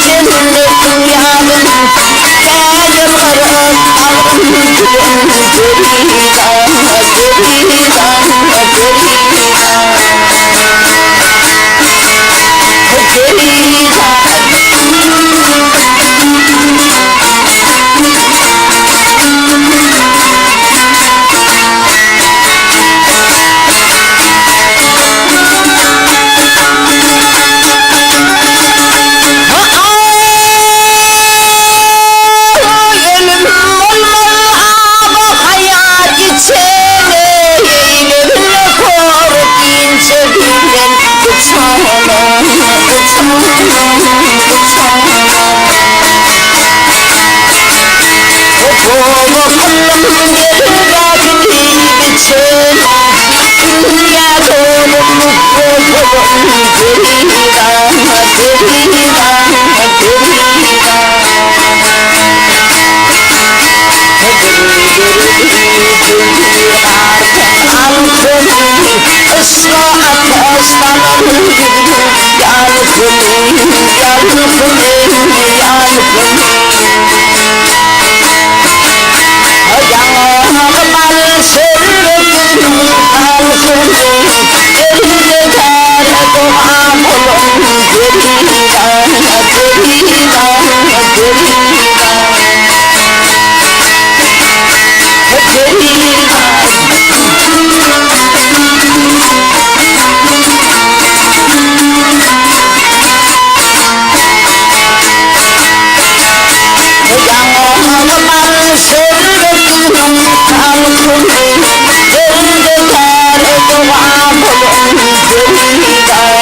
Jennetiň ýadyn Kä ýylgyryp bagrym gülen Perida, Perida, Perida Perida. Ölüm bolmaz aba haýat içene, Eýlegine korup inçe bilen uçana, uçana, uçana. Toba kyldym dergähini biçene, Dünýä doly mukaddes Perida, Perida, Perida. Yşga ataş salan gülüm, Ýalkymy, ýalkymy, ýalkymy. Ýaňagy bal şerbetiniň salkymy, Elde täre doga bolan Perida, Perida, Perida. Perida. Ýaňagy bal şerbetiniň salkymy, Elde täre doga bolan Perida.